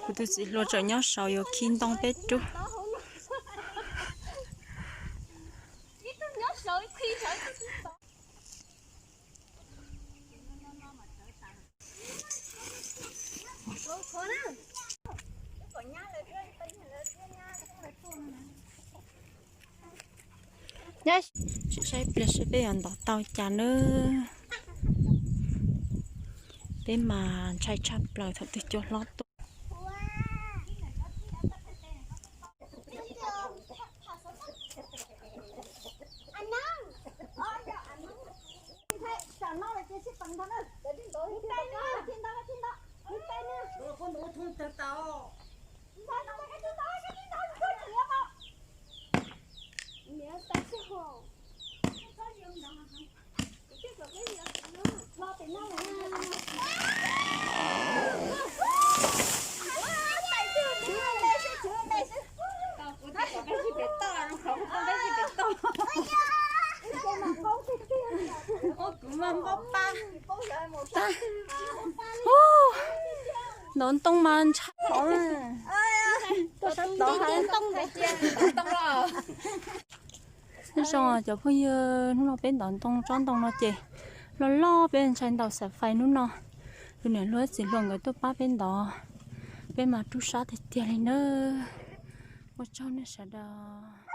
Kuv tus txiv hluas tseem nyob saud yuav khi ntoo peb rub. Tsis saib pliag seb peb yuav ntov tau cas nawb. Peb mas ntshai tshaj plaws thaum twg cua hlob tuaj. Ntov ntoo mas ntshai. Nyob zoo cov phooj ywg, hnub no peb ntov ntoo tsob ntoo no ces loj loj, peb ntshai ntau xav fais hnub no. Tus niam hluas txiv hluas nkawd tuaj pab peb ntov, peb mas rub sab tiag tiag li nawb. Ua tsaug nej sawv daws.